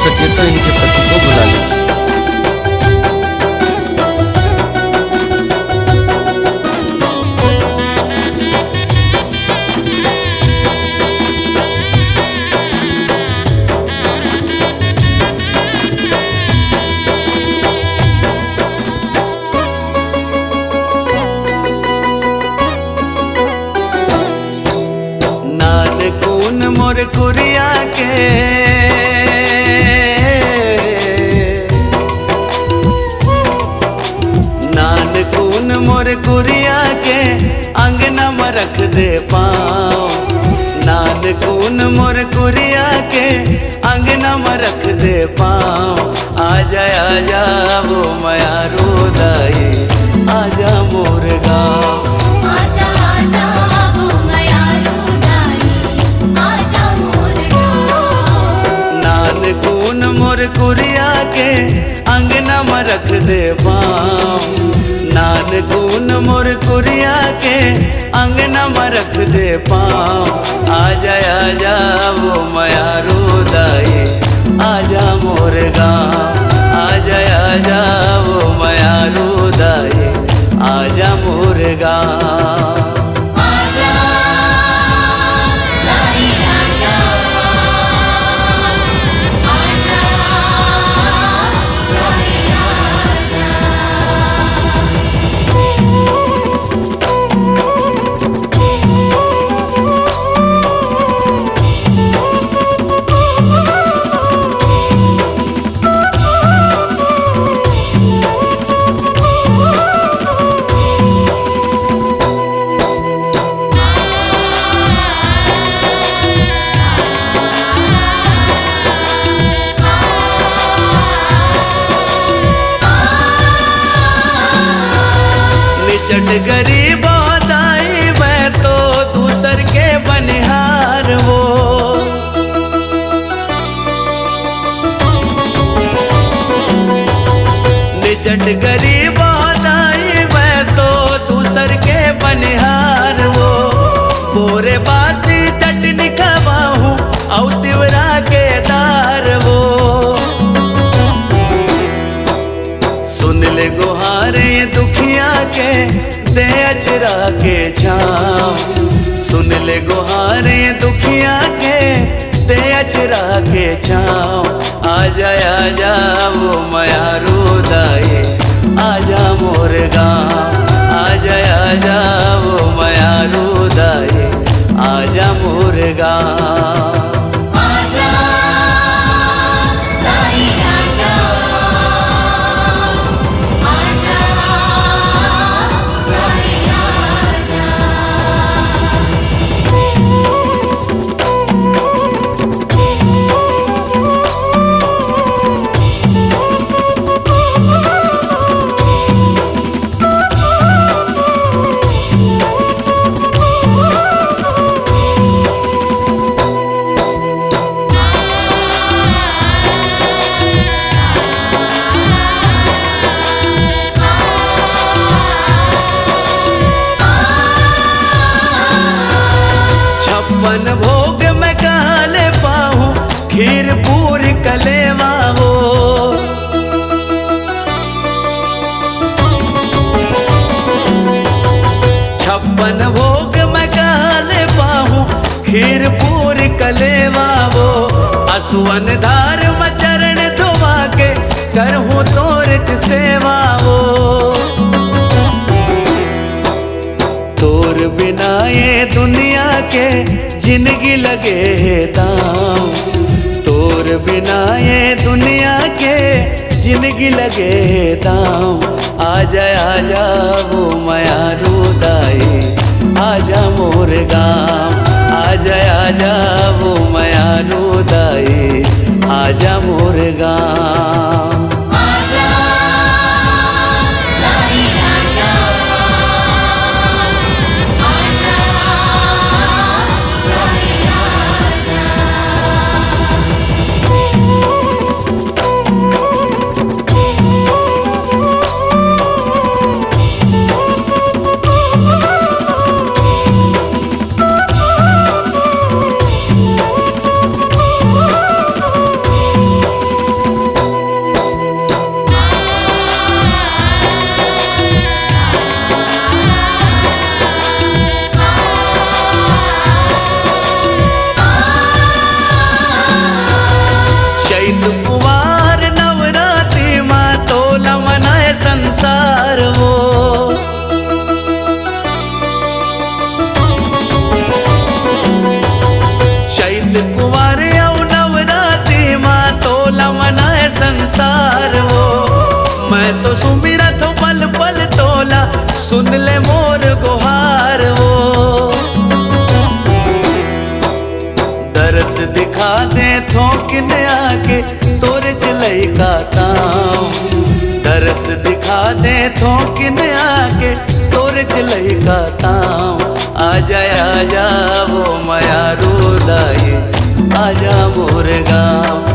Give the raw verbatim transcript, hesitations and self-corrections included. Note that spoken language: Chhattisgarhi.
सके तो इनके पति को बुला लीजिए। नानकुन मोर कुरिया के, नानकुन मोर कुरिया के, अंगना म रख दे पाँव। नानकुन मोर कुरिया के, अंगना म रख दे पाँव। आजा, आजा वो मयारू दाई, आजा मोर गाँव। आजा, आजा वो मयारू दाई, आजा मोर गाँव। नानकुन मोर कुरिया के, अंगना म रख दे पाँव। नानकुन मोर कुरिया के, अंगना म रख दे पाँव। आजा, आजा वो मयारू दाई, आजा मोर गाँव। आजा, आजा वो मयारू दाई, आजा मोर गाँव। आजा, दाई आजा, आजा, दाई आजा। निचट गरीब दाई, मैं तो दूसर के बनिहार वो। निचट गरीब दाई, मैं तो दूसर के बनिहार वो। बोरे बासी चटनी खवाहूँ, अउ तिवरा के दार वो। सुन ले गोहारे दुखिया के, दे अचरा के छाँव। सुन ले गोहारे दुखिया के, दे अचरा के छाँव। आजा, आजा वो मयारू दाई, आजा मोर गाँव। आजा, आजा वो मयारू दाई, आजा मोर गाँव। आजा, दाई आजा, आजा, दाई आजा। छप्पन भोग मैं कहाँ ले पाहूँ, खीर पूरी कलेवा वो। छप्पन भोग मैं कहाँ ले पाहूँ, खीर पूरी कलेवा वो। असुवन धार म चरण धोवा के, करहूँ तोर सेवा वो। तोर बिना ये दुनिया के जिंदगी लगे हे दाँव। तोर बिना ये दुनिया के जिंदगी लगे हे दाँव। आजा, आजा वो मयारू दाई, आजा मोर गाँव। आजा, आजा वो मयारू दाई, आजा मोर गाँव। तो सुमिरत हों पल पल तोला, सुन ले मोर गोहार वो। दरस दिखा देथों किन आके तोरे च लइका तांव। दरस दिखा देथों किन आके तोरे च लइका तांव। आजा आजा वो मयारू दाई, आजा मोर गाँव।